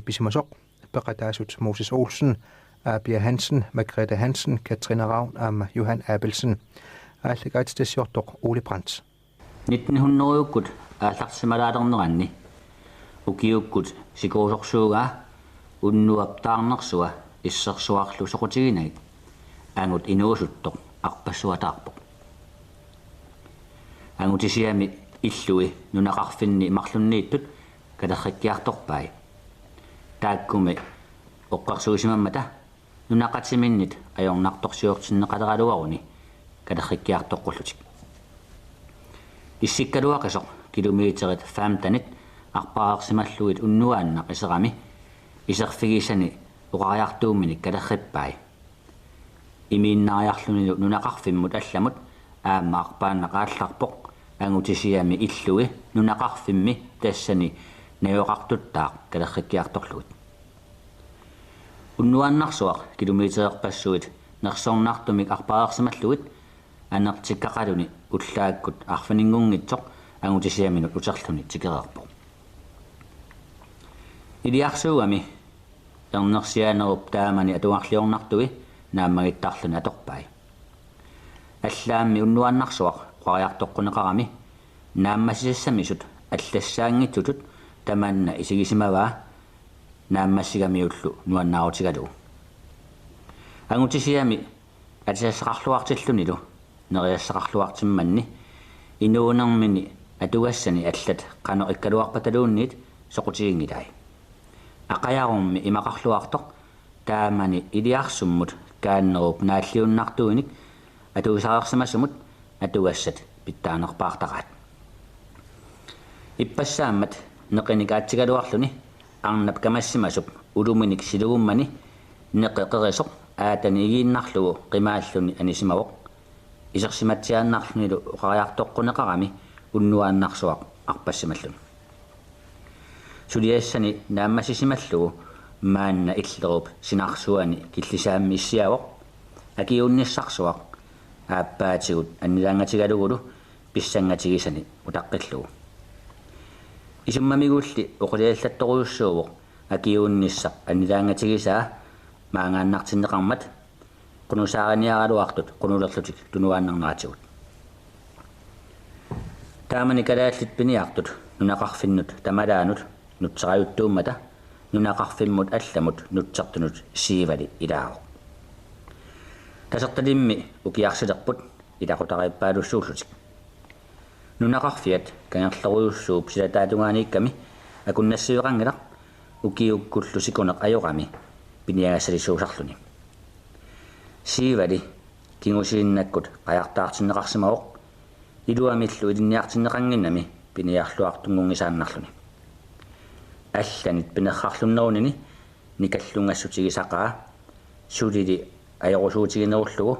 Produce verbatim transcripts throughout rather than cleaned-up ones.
pisimasoq, peqataasut Moses Olsen, Aapia Hansen, Margrethe Hansen, Katrine Ravn aamma Johan Abelsen. Aallakaatitassiortoq Ole Brandt. Nitten hundredekkut aallarsimalaalerneranni ukiukkut sikuusorsuugaa unnuap taarnersua issersuarlu soqutiginagit angut inuusuttoq arpassuataarpoq. Angutisiami illui nunaqarfinni marlunniittut kalerrikkiartorpai. Taakkumi oqqersuisimammata nunaqatiminnit ajornartorsiortinneqaleraluaruni kalerrikkiartoqqullutik. Issikkaluaqisoq kilometerit femtenit arpareersimallugit unnuaannaq iserami iserfigisani oqariartuumminik kalerrippai. Imiinnariarlunilu nunaqarfimmut allamut aamma arpaannaq aallarpoq angutisiami illui nunaqarfimmi tassani najugaqartuttaaq kalerrikkiartorlugit. Unnuaannarsuaq kilometererpassuit nersornartumik arpareersimallugit anertikkaqaluni ullaakkut arfiningunngitsoq angutisiaminut uterluni tikereerpoq. Iliarsuugami ernersianerup taamani atugarliornartui naammagittarluni atorpai. Allaammi unnuaannarsuaq oqariartoqquneqarami naammassisassamisut allassaanngitsutut tamanna isigisimavaa naammassigamiullu nuannaarutigalugu. Angutisiami atisassaqarluartillunilu nerisassaqarluartimmanni inuunermini atugassani allat qanoq ikkaluarpataluunniit soqutiginngilai. Aqajarummi imaqarluartoq taamani iliarsummut kaannerup naalliunnartuinik atuisareersimasumut atugassat pitsaanerpaartaraat. Ippassaammat neqinik aatsigaluarluni arnap kamassimasoq uluminik silugummani neqi qerisoq aatani igiinnarlugu qimaalluni anisimavoq. Isersimatsiaannarlunilu oqariartoqquneqarami unnuaannarsuaq arpassimalluni. Suliassani naammassisimallugu maanna Illerup sinarsuani killisaammi issiavoq akiuunnissarsuaq aappaatigut annilaangatigalugulu pissangatigisani utaqqillugu. Isummamigulli oqiliallattorujussuuvoq akiuunnissaq annilaangatigisaa maangaannartinneqarmat qunusaariniaraluartut qunulerlutik tunuaannarneratigut. Taamani kalaallit piniartut nunaqarfinnut tamalaanut nutserajuttuummata nunaqarfimmut allamut nutsertunut Siivali ilaavoq. Tasertalimmi ukiarsilerput ilaqutariippaalussuullutik. Nunaqarfiat kangerlorujussuup silataatungaaniikkami akunnassiveqanngilaq ukiukkullu sikuneq ajorami piniagassalisuusarluni. Siivali kingusiinnakkut qajartaartinneqarsimavoq iluamillu ilinniartinneqannginnami piniarluartunngunngisaannarluni. Allanit pinerrarlunnerunini nikallunngassutigisaqaa sulili ajorusuutiginerullugu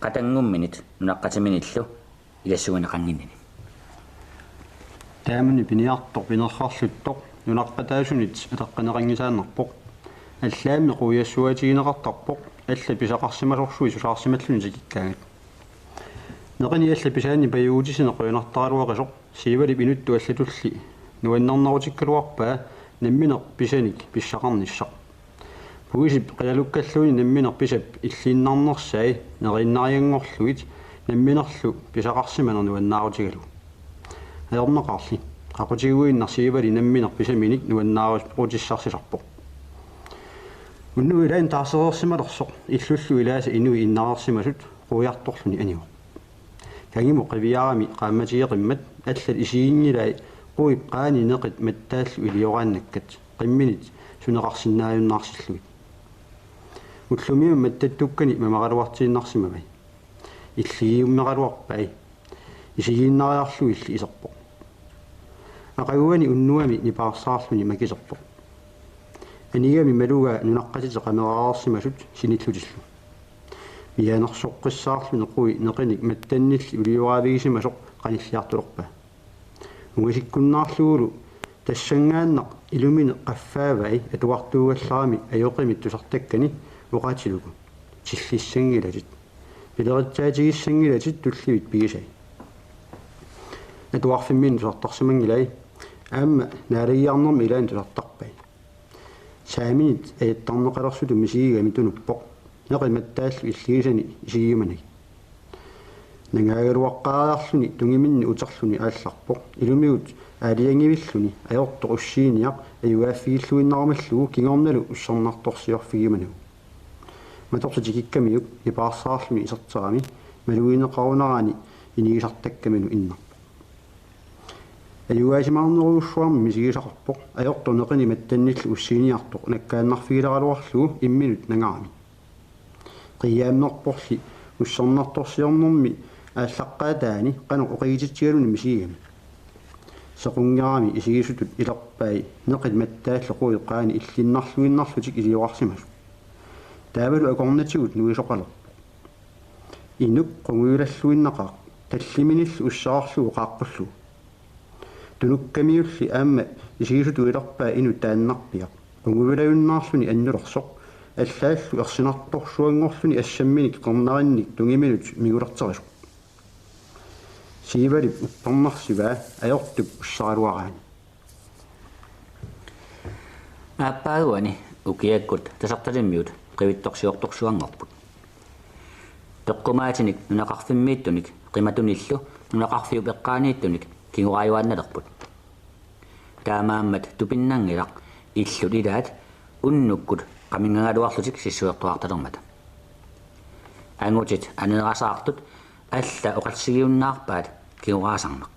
qatanngumminit nunaqqatiminillu ilassugineqannginnini. Taamani piniartoq pinerrarluttoq nunaqqataasunit atoqqinneqanngisaannarpoq. Allaammi quiassuaatigineqartarpoq allat pisaqarsimasorsuit susaarsimalluni tikikkaangat. Neqinik allat pisaannik pajuutisineq qujanartaraluaqisoq Siivalip inuttut allatulli nuannernerutikkaluarpaa nammineq pisanik pissaqarnissaq. Puisip qilalukkalluunniit nammineq pisap illiinnarnersai neriinnarianngorlugit namminerlu pisaqarsimaneq nuannaarutigalugu. Ajornaqaarli, qaqutiguinnaq Siivali nammineq pisaminik nuannaarutissarsilerpoq. Unnugu ilaanni taarsereersimalersoq illullu ilaasa inuit innareersimasut quiartorluni anivoq. Kangimut qiviarami qaammatigeqimmat allat isiginngilai quip qaani neqit mattaallu ilioraannakkat qimminit suneqarsinnaajunnaarsillugit. Ullumiummi mattattukkani mamaqaluartiinnarsimavai. Illigiummeraluarpai. Isigiinnariarlugilli iserpoq. Aqaguani unnuami nipaarsaarluni makiserpoq. Anigami malugaa nunaqqatitik qameraareersimasut sinillutillu. Mianersoqqissaarluni qui neqinik mattannilli ulioraavigisimasoq qanilliartulerpaa. Ungasikkunnaarlugulu tassanngaannaq ilumineq qaffaavai atuartuugallarami ajoqimit tusartakkani oqaatigalugu: Tillissanngilatit. Pileritsaatigissanngilatit tullivit pigisai. Atuarfimminni tusartarsimanngilai. Aamma naalagiarnermi ilaanni tusartarpai. Saaminit ajattarneqalersutut misigigami tunuppoq, neqit mattaallu illigisani isigiumanagit. Nangaagaluaqqaariarluni tungiminni uterluni aallarpoq, ilumigut aalajangivilluni ajortoq ussiiniaq ajugaaffigilluinnarumallugu kingornalu ussernartorsiorfigiumanagu. Matorsa tikikkamiuk nipaarsaarluni iserterami malugineqarunarani inigisartakkamilu innarpoq. Ajugaasimaarnerujussuarmik misigisaqarpoq ajortoq neqini mattannillu ussiiniartoq nakkaannarfigileraluarlugu imminut nangaramik. Qiiaammerporli ussernartorsiornermi aallaqqaataani qanoq oqigititsigaluni misigigami. Sequnngerami isigisutut ilerpai neqit mattaallu quit qaani illinnarluinnarlutik iliorarsimasut. Taavalu akornatigut nuisoqalerpoq. Inuk qungujulalluinnaqaaq talliminillu ussararlugu qaaqqullugu. Tunukkamiulli aamma isigisutut ilerpai inuk taannarpiaq. Qungujulajunnaarluni annulersoq, allaallu ersinartorsuanngorluni assamminik qernarinnik tungiminut mingulerterisoq. Siivalip uppernarsivaa ajortup ussaraluaraani. Aappaaguani ukiakkut Tasartalimmiut qivittorsiortorsuanngorput. Peqqumaatinik nunaqarfimmiittunik qimatunillu nunaqarfiup eqqaaniittunik kingoraajuaannalerput. Taamaammat tupinnanngilaq illut ilaat unnukkut qaminngagaluarlutik sissuertuartalermata. Angutit aneerasaartut alla oqalsigiunnaarpaat kingoraasarneq.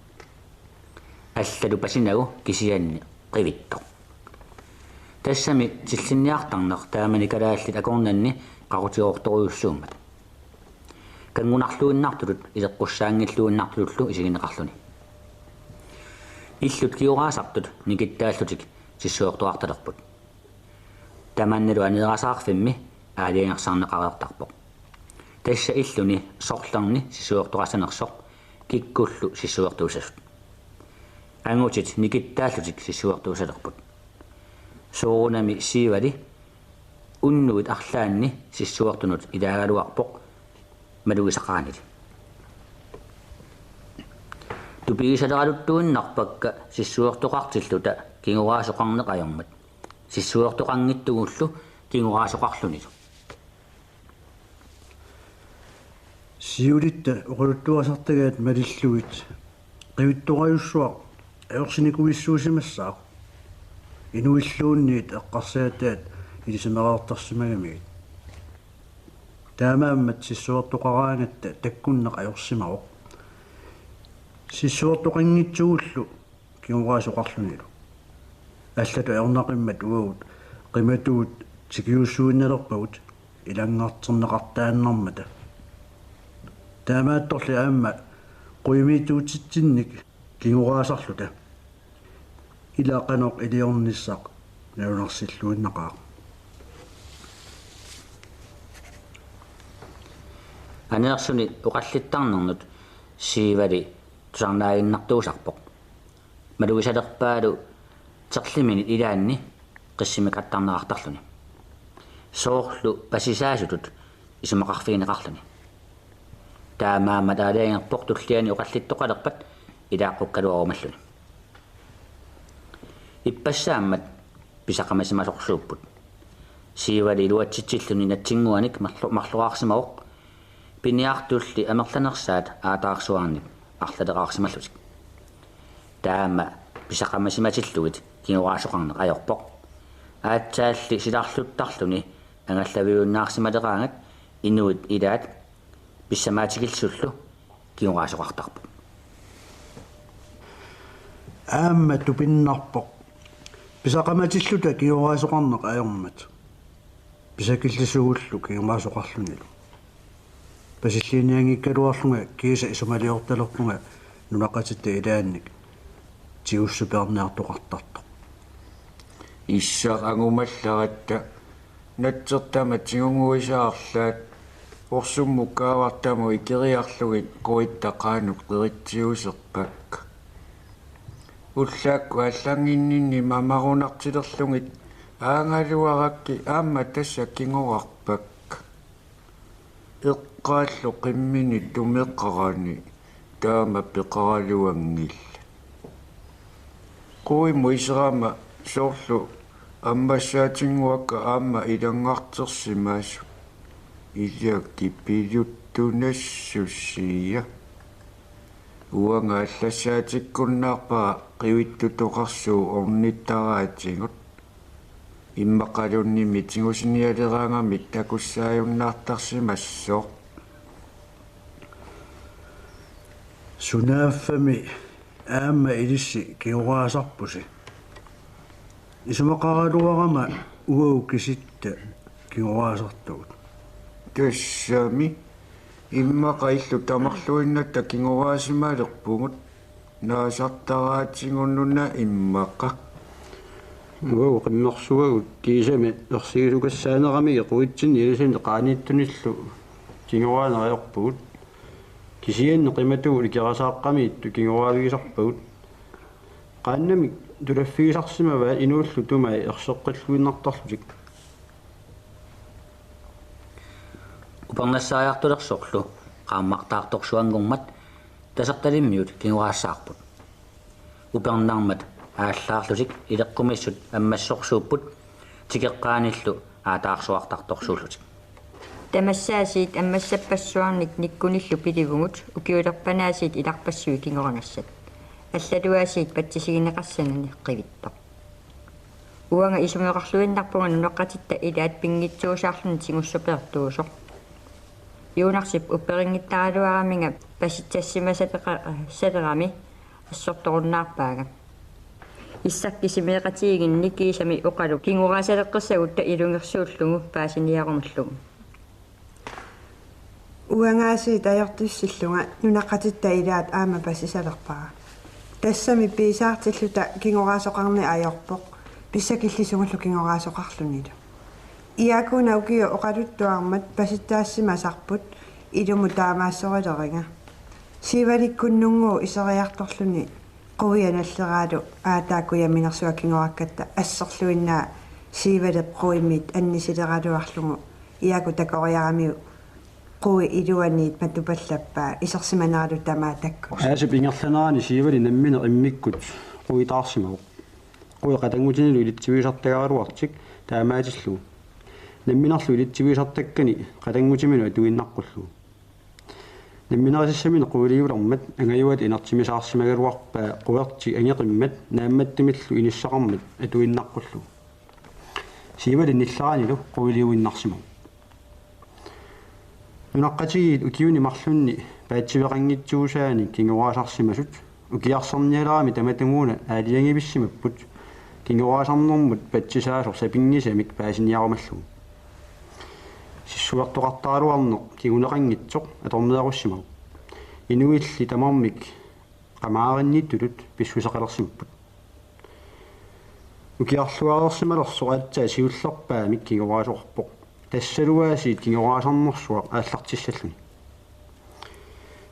Allatupasinagu kisianni qivittoq. Tassami tillinniartarneq taamani kalaallit akornanni qaqutigoortorujussuummat. Kanngunarluinnartutut ileqqussaanngilluinnartutullu isigineqarluni. Illut kingoraasartut nikittaallutik sissuertuartalerput. Tamannalu aneerasaarfimmi aalajangersarneqareertarpoq. Tassa illuni sorlerni sissuertoqassanersoq kikkullu sissuertuussasut. Angutit nikittaallutik sissuertuussalerput. Soorunami Siivali unnuit arlaanni sissuertunut ilaagaluarpoq malugisaqaranili. Tupigisaleraluttuinnarpakka sissuertoqartilluta kingoraasoqarneq ajormat. Sissuertoqanngitsugullu kingoraasoqarlunilu. Siulitta oqaluttuarisartagaat malillugit qivittorujussuaq ajorsinikuissuusimassaaq. Inuilluunniit eqqarsaataat ilisimareertarsimagamigit. Taamaammat sissuertoqaraangatta takkunneq ajorsimavoq. Sissuertoqanngitsugullu kingoraasoqarlunilu. Allatut ajornaqimmat uagut qimatugut tikiussuinnalerpagut ilanngarterneqartaannarmata. Taamaattorli aamma quimiittuutitsinnik kingoraasarluta. Ila qanoq iliornissaq nalunarsilluinnaqaaq. Aneersuni oqallittarnernut Siivali tusarnaaginnartuusarpoq. Malugisalerpaalu terliminit ilaanni qissimikattarnerartarluni. Soorlu pasisaasutut isumaqarfigineqarluni. Taamaammat aalajangerpoq tulliani oqallittoqalerpat ilaaqqukkaluarumalluni. Ippassaammat pisaqamasimasorsuupput. Siivali iluatsitsilluni natsinnguanik marlu-, marloraarsimavoq. Piniartulli amerlanersaat aataarsuarnik arlaleraarsimallutik. Taama pisaqamasimatillugit kingoraasoqarneq ajorpoq. Aatsaalli silarluttarluni angallaviunnaarsimaleraangat inuit ilaat pissamaatigillutillu kingoraasoqartarpoq. Aamma tupinnarpoq pisaqamatilluta kingoraasoqarneq ajormat. Pisakillisugullu kingoraasoqarlunilu. Pasilliinianngikkaluarlunga kiisa isumaliortalerpunga nunaqqatitta ilaannik tigussupiarniartoqartartoq. Issaq angumallaratta natsertama tigunnguisa arlaat orsummut kaavartamut ikeriarlugit quitta qaanut qeritsiuserpakka. Ullaakkut allannginninni mamarunartilerlugit aagaluarakkit aamma tassa kingorarpakka. Eqqaallu qimmini tumeqarani taama peqaraluanngillat. Quimmut iserama soorlu Ammassaatinnguakka aamma ilanngartersimasut. Ilakipiluttunassusia. Uanga allassaatikkunnaarpara qivittutoqarsuup ornittaraatigut. Immaqaluunniimmi tigusinialeraangamik takussaajunnaartarsimassooq. Sunaaffami aamma ilissi kingoraasarpusi. Isumaqaraluarama uagut kisitta kingoraasartugut. Tassami immaqa illut tamarluinnatta kingoraasimalerpugut. Naasartaraatigununa immaqa. Uagut qimmersuagut kiisami ersigisukassaaneramigit quitsinni ilisini qaaniittunillu kingoraaneq ajorpugut. Kisianni qimatugut ikerasaaqqamiittut kingoraavigisarpagut. Qaannamik tulaffigisarsimavaat inuullu tumai erseqqilluinnartarlutik. Upernassariartulersorlu qaammartaartorsuanngormat Tasertalimmiut kingoraassaarput. Upernarmat aallaarlutik ileqqumissut ammassorsuupput, tikeqqaanillu aataarsuartartorsuullutik. Tamassaasiit ammassappassuarnik nikkunillu pilivugut ukiulerpanaasiit ilarpassui kingoranassat. Allaluaasiit patsisigineqassanani qivittoq. Uanga isumaqarluinnarpunga nunaqqatitta ilaat pinngitsuusaarluni tigussupertuusoq. Juunarsip upperinngittaraluaraminga pasitsassimasaleqa-, salerami assortorunnaarpaanga. Issaq kisimiiqatigiinni kiisami oqaluk kingoraasaleqqissagutta ilungersuullugu paasiniarumallugu. Uangaasiit ajortussillunga nunaqqatitta ilaat aamma pasisalerpara. Tassami piisaartilluta kingoraasoqarneq ajorpoq, pissakillisugullu kingoraasoqarlunilu. Iaakuna ukioq oqaluttuarmat pasitsaassimasarput ilumut taamaassorileriga. Siivalikkunnunnguuq iseriartorluni quia nalleraalu aataak kujamminersuaq kingorakkatta asserluinnaa Siivalip quimmit annisileraluarlugu Iaaku takoriaramiuk qui iluaniit matupallappaa isersimaneralu tamaat takkua. Aasap ingerlanerani Siivali nammineq immikkut quitaarsimavoq. Qui qatanngutinilu ilitsivigisartagaraluartik taamaatillugu. Namminerlu ilitsivigisartakkani qatanngutiminut atuinnaqqullugu. Namminerisassaminut quiliulermat angajuata inertimisaarsimagaluarpaa quertik angeqimmat naammattumillu inissaqarmat atuinnaqqullugu. Siivali nilleranilu quiliuinnarsimavoq. Nunaqqatigiit ukiuni marlunni paatsiveqanngitsuusaanik kingoraasarsimasut ukiarsernialerami tamatumuuna aalajangivissimapput kingoraasarnermut patsisaasoq sapinngisamik paasiniarumallugu. Sissuertoqartaraluarneq kinguneqanngitsoq atorneerussimavoq. Inuilli tamarmik qamaarinnittulut pissuseqalersimapput. Ukiarluareersimalersoq aatsaat siullerpaamik kingoraasoqarpoq. Tassaluaasiit kingoraasarnersuaq aallartissalluni.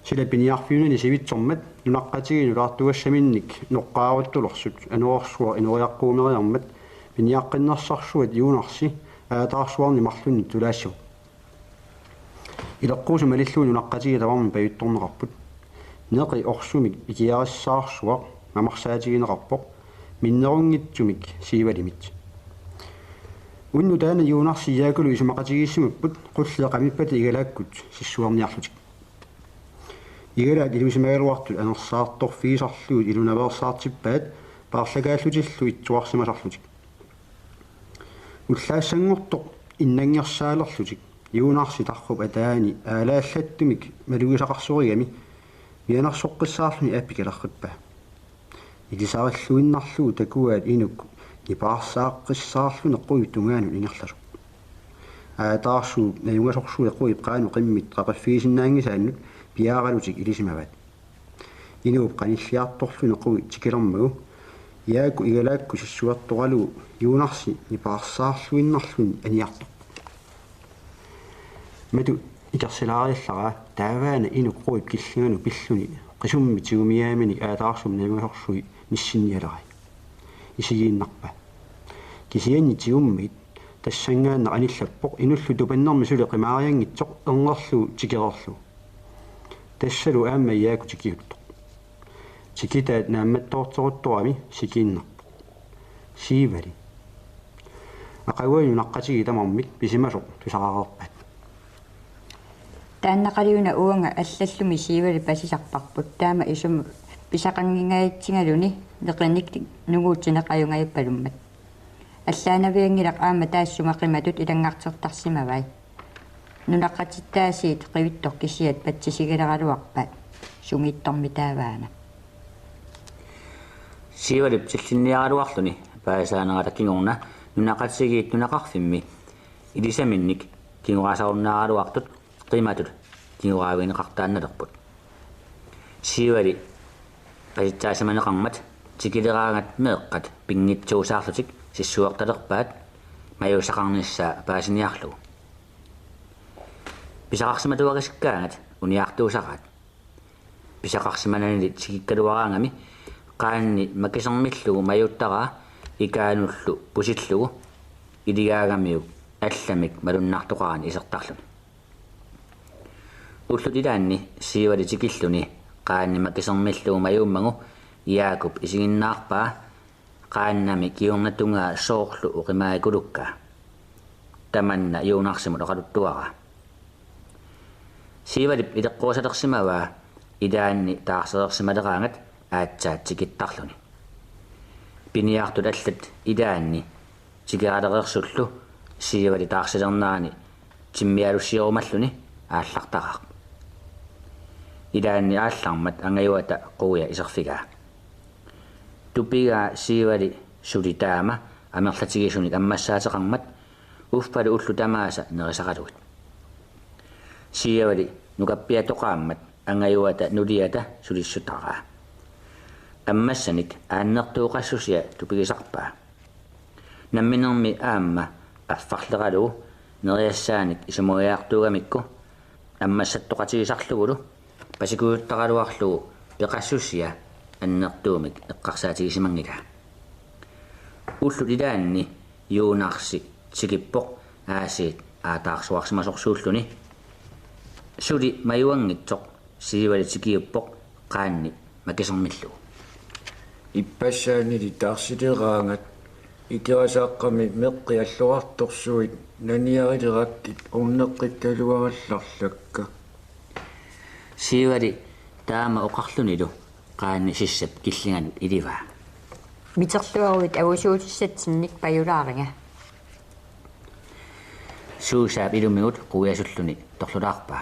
Sila piniarfiunani sivitsormat nunaqqatigiit nulaartugassaminnik noqqaaruttulersut anorersuaq ineriaqquumeriarmat piniaqqinnersarsuat Juunarsi aataarsuarnik marlunnik tulaassavoq. Ileqquusut malillugu nunaqqatigiit tamarmik pajuttorneqarput. Neqi orsumik ikiarissaarsuaq mamarsaatigineqarpoq minnerunngitsumik Siivalimit. Unnuk taanna Juunarsi Iaakulu isumaqatigiissimapput qulleq qamippata igalaakkut sissuerniarlutik. Igalaat ilusimagaluartut anersaartorfigisarlugit ilunaveersaartippaat paarlakaallutillu itsuarsimasarlutik. Ullaassanngortoq innanngersaalerlutik Juunarsi tarrup ataani aalaallattumik malugisaqarsorigami mianersoqqissaarluni aappi kalerrippaa. Ilisarilluinnarlugu takuaat inuk nipaarsaaqqissaarluni quip tungaanut ingerlasoq. Aataarsuup najungasorsuit quip qaanut qimmit qaqiffigisinnaanngisaannut piaaralutik ilisimavaat. Inuup qanilliartorluni qui tikilermagu Iaaku igalaakkut sissuertoralugu Juunarsi nipaarsaarluinnarluni aniartorpoq. Matu ikersilaariallaraa taavaana inuk quip killinganut pilluni qisummik tigumiaaminik aataarsuup najungasorsui nissinnialerai. Isigiinnarpaa. Kisianni tigummigit tassanngaannaq anillappoq inullu tupannermi suli qimaarianngitsoq erngerlugu tikereerlugu. Tassalu aamma Iaaku tikiuttoq. Tikitaat naammattoorteruttorami sikiinnarpoq. Siivali. Aqaguani nunaqqatigiit tamarmik pisimasoq tusaraareerpaat. Taannaqaliuna uanga allallumi Siivali pasisarparput, taama isummat pisaqanngingajatsigaluni neqinik nunguutsineq ajungajappalummat. Allaanavianngilaq aamma taassuma qimatut ilanngartertarsimavai. Nunaqqatittaasiit qivittoq kisiat patsisigaleraluarpaat, sungiittormitaavaana. Siivalip tillinniaraluarluni paasisaanerata kingorna nunaqqatigiit nunaqarfimmi ilisaminnik kingoraasarunnaaraluartut qimatut kingoraavigineqartaannalerput. Siivali qasitsaasimaneqarmat tikileraangat meeqqat pinngitsuusaarlutik sissuertalerpaat majuussaqarnissaa paasiniarlugu. Pisaqarsimatuagasikkaangat uniartuusaraat. Pisaqarsimananili tikikkaluaraangami qaanni makisermillugu majuuttaraa ikaanullu pusillugu iligaagamiuk allamik malunnartoqarani isertarluni. Ullut ilaanni Siivali tikilluni qaanni makisermillugu majuummagu Jaakup isiginnaarpaa qaannami kingornatungaa soorlu oqimaakulukkaa. Tamanna Juunarsimut oqaluttuaraa. Siivalip ileqqorusalersimavaa ilaanni taarsereersimaleraangat aatsaat tikittarluni. Piniartut allat ilaanni tikeraalereersullu Siivali taarsilernerani timmialussiorumalluni aallartaraaq. Ilaanni aallarmat angajuata quia iserfigaa. Tupigaa Siivali suli taama amerlatigisunik ammassaateqarmat uffalu ullut tamaasa nerisaralugit. Siivali nukappiatoqaammat angajuata nuliata sulissutaraa. Ammassanik aannertuuqassusia tupigisarpaa. Namminermi aamma affarleralugu neriassaanik isumariartuugamikku ammassattoqatigisarlugulu pasikujuttaraluarlugu peqassusia annertuumik eqqarsaatigisimanngilaa. Ullut ilaanni Juunarsi tikippoq aasiit aataarsuarsimasorsuulluni. Suli majuanngitsoq Siivali tikiuppoq qaanni makisermillugu. Ippassaanili taarsileraangat ikerasaaqqami meqqi allorartorsuit naniarilerakkit orneqqikkaluarallarlakka. Siivali taama oqarlunilu qaanni sissap killinganut ilivaa. Miterluaruit avusuutissatsinnik pajulaariga. Suusaap ilumigut quiasulluni torlulaarpaa.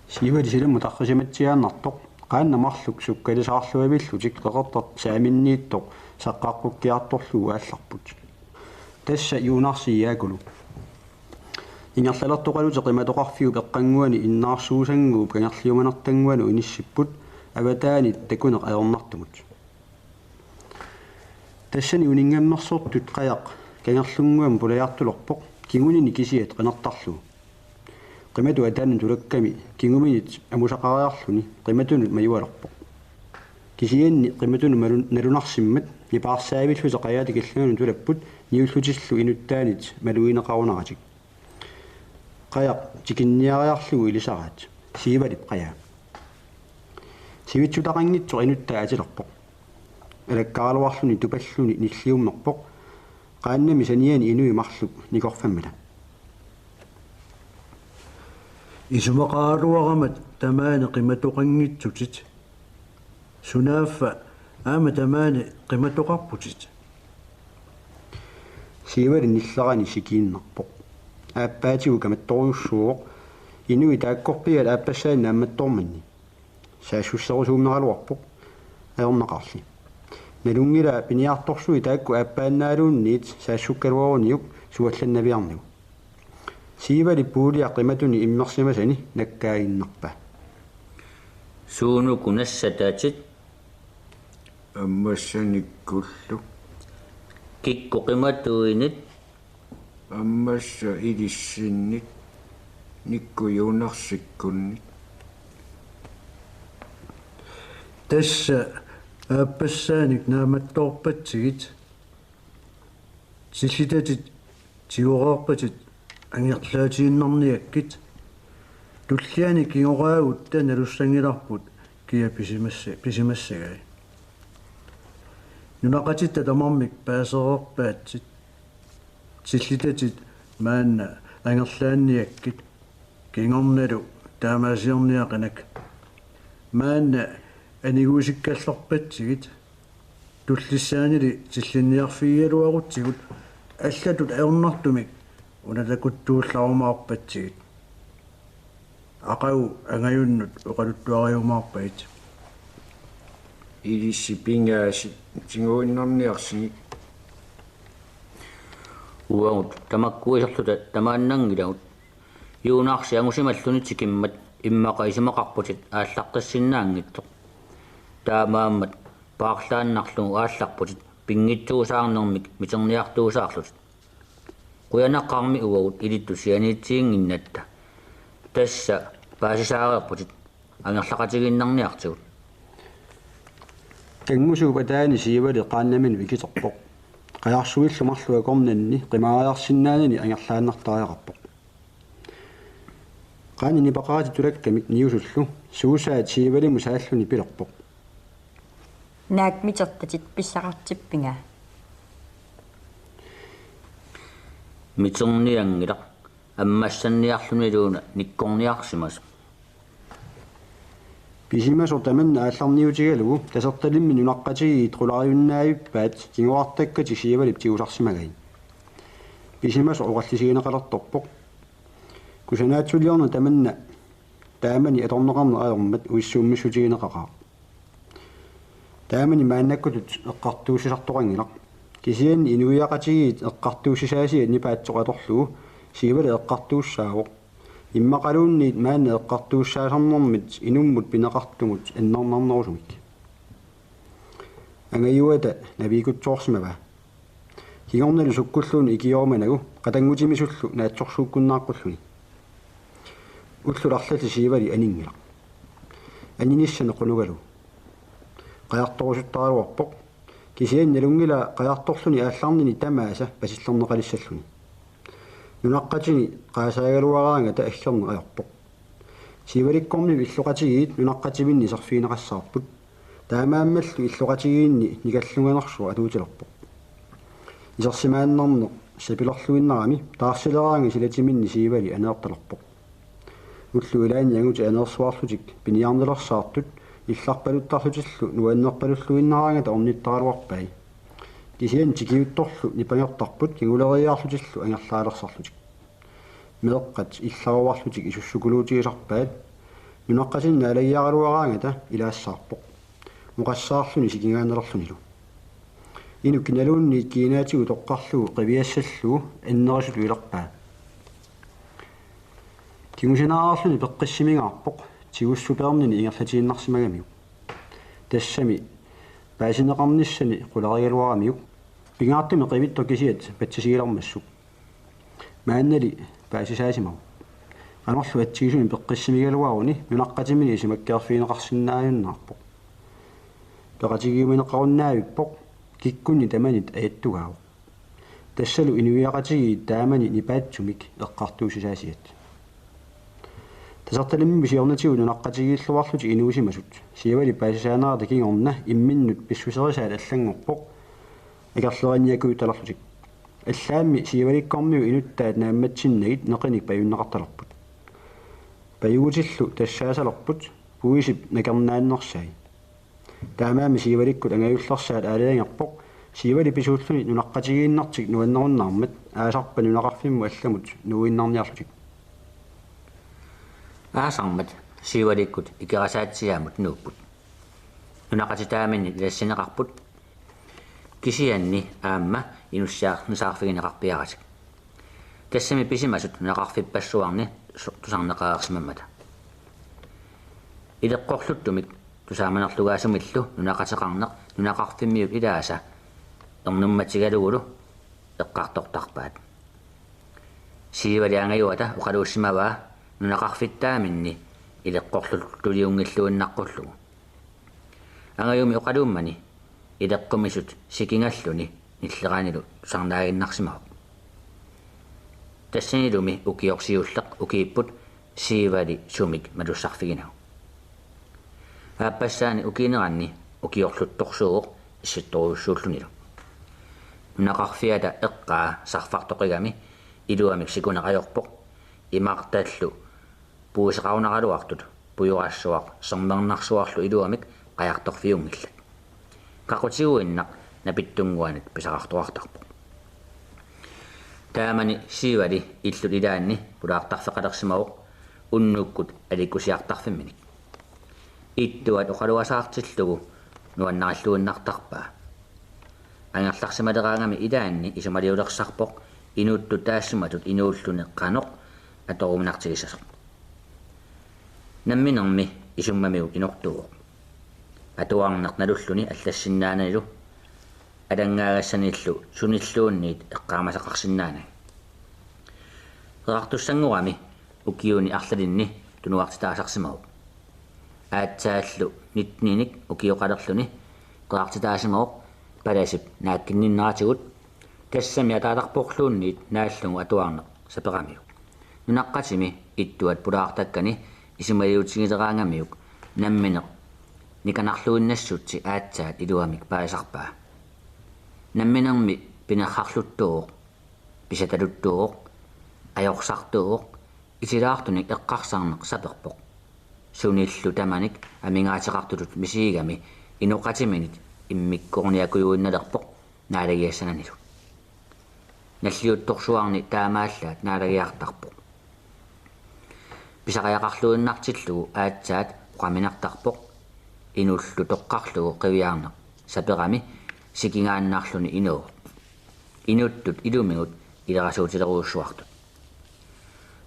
Siivali silammut tarrisimatsiaannartoq qaannat marluk sukkalisaarluavillutik qeqertat saaminniittoq saqqaqqukkiartorlugu aallarput. Tassa Juunarsi Jaakulu. Ingerlalertoqalutik qimatoqarfiup eqqannguani innaarsuusannguup kangerliumanertannguanut inissipput avataanit takuneq ajornartumut. Tassani uninngammersortut qajaq kangerlunnguamik pulajartulerpoq kingunini kisiat qinertarlugu. Qimatut ataanut tulakkami kinguminit amusaqariarluni qimatunut majualerpoq. Kisianni qimatunut malun-, nalunarsimmat nipaarsaavillutik qajaata killinganut tulapput niullutillu inuttaanit malugineqarunaratik. Qajaq tikinniariarlugu ilisaraat. Siivalip qajaa. Sivitsutaqanngitsoq inuttaa atilerpoq. Alakkaraluarluni tupalluni nilliummerpoq. Qaannami saniani inuit marluk nikorfammata. Isumaqaraluaramat tamaani qimatoqanngitsutit. Sunaaffa aamma tamaani qimatoqarputit? Siivali nillerani sikiinnarpoq. Aappaatigut kamattorujussuuvoq. Inuit taakkorpiaat aappassaanik naammattoormanni. Saassusserusuummeraluarpoq. Ajornaqaarli. Nalunngilaa piniartorsuit taakku aappaannaaluunniit saassukkaluaruniuk suallannaviarnigu. Siivali puulia qimatuni immersimasani nakkaaginnarpaa. Suunuku nassataatit? Ammassanikkullu. Kikkut qimatuinit? Ammassat ilissinnit, Nikkut Juunarsikkunnit. Tassa aappassaanik naammattoorpatsigit. Tillitatit tigoreerpatit angerlaatiinnarniakkit. Tulliani kingoraagutta nalussanngilarput kia pisimassa-, pisimassagai. Nunaqqatitta tamarmik paasereerpaatsit. Tillitatit maanna angerlaanniakkit kingornalu taamaasiorniaqinak. Maanna aniguusikkallarpatsigit, tullissaanili tillinniarfigigaluarutsigut allatut ajornartumik una takuttuullarumaarpatsigit. Aqagu angajunnut oqaluttuariumaarpagit. Ilissi pingaasi tiguinnarniarsigit. Uagut tamakkuiserluta tamaannanngilagut. Juunaarsi angusimalluni tikimmat immaqa isumaqarputit aallartissinnaanngitsoq. Taamaammat paarlaannarlugu aallarputit pinngitsuusaarnermik miterniartuusaarlutit. Qujanaqaarmi uagut ilittut sianiitiginnginnatta. Tassa paasisaareerputit angerlaqatigiinnarniartigut. Kanngusuup ataani Siivali qaannaminut ikiterpoq. Qajarsuillu marluk akornanni qimaariarsinnaanani angerlaannartariaqarpoq. Qaannani nipaqaratik tulakkamik niusullu suusaat Siivalimut saalluni pilerpoq: Naak mitertatit pissaqartippinga? Miternianngilaq, ammassanniarluniluuna nikkorniarsimasoq. Pisimasoq tamanna aallarniutigalugu Tasertalimmi nunaqqatigiit qulariunnaavippaat kinguartakkatik Siivalip tigusarsimagai. Pisimasoq oqallisigineqalertorpoq: Kusanaatsuliorneq tamanna taamani atorneqarneq ajormat uissuummissutigineqaqaaq. Taamani maannakkutut eqqartuussisartoqanngilaq. Kisianni inuiaqatigiit eqqartuussisaasiat nipaatsoq atorlugu Siivali eqqartuussaavoq. Immaqaluunniit maanna eqqartuussaasarnermit inummut pineqartumut annernaarnerusumik. Angajuata naviikutsoorsimavaa. Kingornalu sukkulluunniit ikiorumanagu qatanngutimisullu naatsorsuukkunnaaqqulluni. Ullut arlallit Siivali aninngilaq. Aninissani qunugalugu qajartorusuttaraluarpoq. Kisianni nalunngilaa qajartorluni aallarnini tamaasa pasillerneqalissalluni. Nunaqqatini qaasaagaluaraangata aggerneq ajorpoq. Siivalikkormiut illoqatigiit nunaqqatiminni iserfigineqassaarput. Taamaammallu illoqatigiinni nikallunganersuaq atuutilerpoq. Isersimaannarneq sapilerluinnarami taarsileraangat silatiminni Siivali aneertalerpoq. Ullut ilaanni angutit aneersuarlutik piniarnilersaartut illarpaluttarlutillu nuannerpalulluinnaraangata ornittaraluarpai. Kisianni tikiuttorlu nipangertarput kinguleriiaarlutillu angerlaalersarlutik. Meeqqat illaruarlutik isussukuluutigisarpaat. Nunaqqatinni naalagiaraluaraangata ilaassaarpoq, oqassaarluni sikingaannalerlunilu. Inuk kinaluunniit kiinaatigut toqqarlugu qiviassallugu annerisutut ilerpaa. Kingusinaarluni peqqissimigaarpoq tigussupeernini ingerlatiinnarsimagamiuk. Tassami paasineqarnissani qularigaluaramiuk. Pingaartumik qivittoq kisiat patsisigilermassuk. Maannali paasisaasimavoq. Qanorlu atsigisumik peqqissimigaluaruni nunaqqatimini isumakkeerfigineqarsinnaajunnaarpoq. Peqatigiumineqarunnaavippoq, kikkunni tamanit ajattugaavoq. Tassalu inuiaqatigiit taamani nipaatsumik eqqartuussisaasiat. Tasertalimmi siornatigut nunaqqatigiilluarlutik inuusimasut Siivali paasisaanerata kingorna imminnut pissuserisaat allanngorpoq akerlerinniakkuutalerlutik. Allaammi Siivalikkormiut inuttaat naammatsinnagit neqinik pajunneqartalerput. Pajugutillu tassaasalerput puisip nakernaannersai. Taamaammat Siivalikkut angajullersaat aalajangerpoq Siivali pisuulluni nunaqqatigiinnertik nuannerunnaarmat aasarpat nunaqarfimmut allamut nuuinnarniarlutik. Aasarmat Siivalikkut Ikerasaatsiaamut nuupput. Nunaqqatitaaminni ilassineqarput. Kisianni aamma inussiarnisaarfigineqarpiaratik. Tassami pisimasut nunaqarfippassuarni su-, tusarneqareersimammata. Ileqqorluttumik tusaamanerlugaasumillu nunaqqateqarneq nunaqarfimmiut ilaasa ernummatigalugulu eqqartortarpaat. Siivali angajuata oqaluussimavaa nunaqarfittaaminni ileqqorluttuliunngilluinnaqqullugu. Angajumi oqaluummani ileqqumisut sikingalluni nilleranilu tusarnaaginnarsimavoq. Tassanilumi ukioq siulleq ukiipput Siivali sumik matussarfiginagu. Aappassaani ukiineranni ukiorluttorsuuvoq issittorujussuullunilu. Nunaqarfiata eqqaa sarfartoqigami iluamik sikuneq ajorpoq. Imartallu puiseqarunaraluartut pujorassuaq sermernarsuarlu iluamik qajartorfiunngillat. Qaqutiguinnaq napittunnguanit pisaqartoqartarpoq. Taamani Siivali illut ilaanni pulaartarfeqalersimavoq unnukkut alikkusiartarfimminik. Ittuat oqaluasaartillugu nuannarilluinnartarpaa. Angerlarsimaleraangami ilaanni isumaliulersarpoq inuttut taassumatut inuulluni qanoq atoruminartigissasoq. Namminermi isummamiuk inortuuvoq. Atuarneq nalulluni allassinnaananilu alanngaagassanilu sunilluunniit eqqaamasaqarsinnaanani. Qeqartussanngorami ukiuni arlalinni tunuartitaasarsimavoq. Aatsaallu nitteninik ukioqalerluni qeqartitaasimavoq palasip naakkinninneratigut, tassami ataatarporluunniit naallugu atuarneq saperamiuk. Nunaqqatimi ittuat pulaartakkani isumaliutigileraangamiuk nammineq nikanarluinnassutsi aatsaat iluamik paasisarpaa. Namminermi pinerrarluttuuvoq, pisataluttuuvoq, ajorsartuuvoq, itilaartunik eqqarsarneq saperpoq. Sunillu tamanik amigaateqartutut misigigami inoqatiminit immikkoorniakujuinnalerpoq naalagiassananilu. Nalliuttorsuarni taamaallaat naalagiartarpoq. Pisariaqarluinnartillugu aatsaat oqaminartarpoq. Inullu toqqarlugu qiviarneq saperami sikingaannarluni inuuvoq. Inuttut ilumigut ilerasuutilerujussuartut.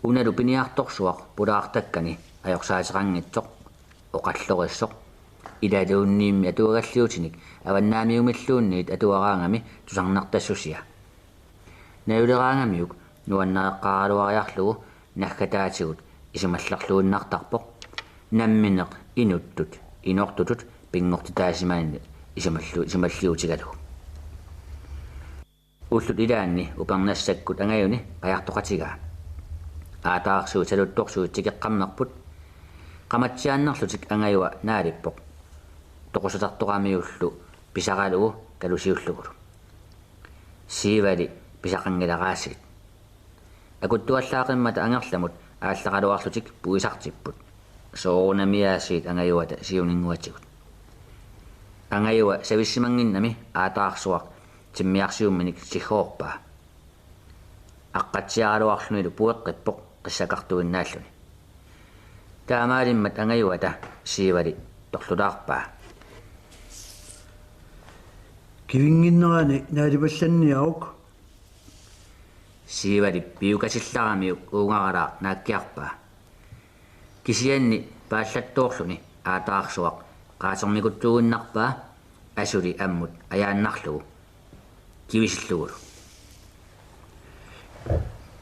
Unalu piniartorsuaq pulaartakkani ajorsaateqanngitsoq, oqallorissoq, ilaluunniimmi atuagalliutinik avannaamiumilluunniit atuaraangami tusarnartassusia. Najuleraangamiuk nuannareqqaaraluariarlugu naggataatigut isumallerluinnartarpoq. Nammineq inuttut inortutut pinngortitaasimanini isumallu-, isumalliutigalugu. Ullut ilaanni upernassakkut angajuni qajartoqatigaa. Aataarsuit saluttorsuit tikeqqammerput. Qamatsiaannarlutik angajua naalippoq. Toqusatartoramiullu pisaralugu kalusiullugulu. Siivali pisaqanngilaraasiit. Akuttuallaaqimmata angerlamut aallaraluarlutik puisartipput. Soorunami aasiit angajuata siuninnguatigut. Angajua savissimannginnami aataarsuaq timmiarsiumminik siggoorpaa. Aqqatsiaraluarlunilu pueqqippoq qissakartuinnaalluni. Taamaalimmat angajuata Siivali torlulaarpaa. Kivinnginnerani naalipallanniaruk. Siivali piukatillaramiuk uungaralaaq naakkiarpaa. Kisianni paallattoorluni aataarsuaq qaatermikuttuuginnarpaa asuli ammut ajaannarlugu kivisillugulu.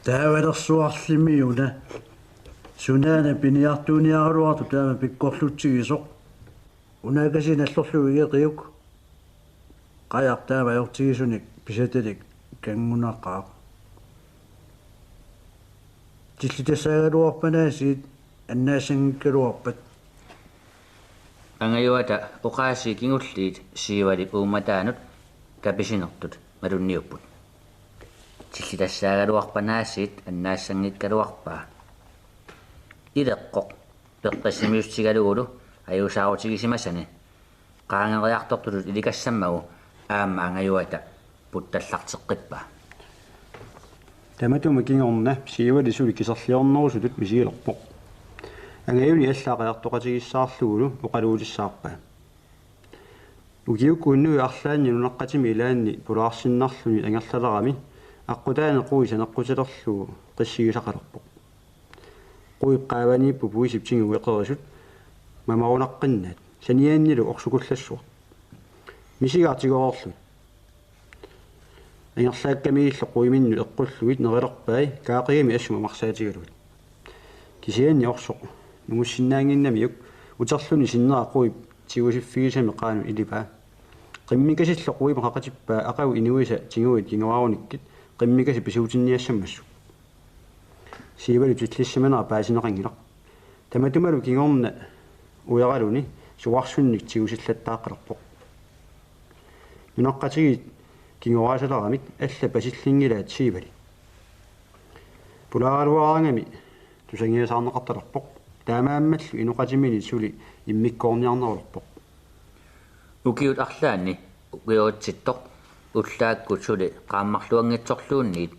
Taavalersuarlimiuna. Sunaana piniartuuniaraluartoq taama pikkorlutsigisoq. Unaakasiit nallorlugu igeqiuk. Qajaq taama ajortigisunik pisatalik kanngunaqaaq. Tillitassaagaluarpanaasiit annaassanngikkaluarpat. Angajuata oqaasii kingulliit Siivalip uummataanut kapisinertut malunniupput. Tillitassaagaluarpanaasiit annaassanngikkaluarpaa. Ileqqoq peqqissimiussigalugulu ajusaarutigisimasani qaangeriartortutut ilikassammagu aamma angajuata puttallarteqqippaa. Tamatuma kingorna Siivali suli kiserliornerusutut misigilerpoq. Angajuni allaat qajartoqatigissaarlugulu oqaluutissaarpaa. Ukiukkut unnuit arlaanni nunaqqatimi ilaanni pulaarsinnarluni angerlalerami aqqutaani qui saneqqutilerlugu qissigisaqalerpoq. Quip qaavaniipput puisip tigui eqerisut mamarunaqqinnaat, saniannilu orsukullassuaq. Misigaaq tigoorlugit. Angerlaakkamiillu quiminnut eqqullugit nerilerpai kaaqigami assut mamarsaatigalugit. Kisianni orsoq nungussinnaannginnamiuk uterluni sinnera quip tigusiffigisami qaanut ilipaa. Qimmikasillu quima qaqatippaa aqagu inuisa tiguit kinguarunikkit qimmikasit pisuutinniassammassuk. Siivali tillissimanera paasineqanngilaq. Tamatumalu kingorna ujaraluni suarsunnik tigusillattaaqqalerpoq. Nunaqqatigiit Kingoraasalaramik alla pasillinngilaat Siivali. Pulaaraluaraangami tusangiasaarneqartalerpoq. Taamaammallu inoqatiminit suli immikkoorniarnerulerpoq. Ukiut arlaanni ukioritsittoq ullaakkut suli qaammarluanngitsorluunniit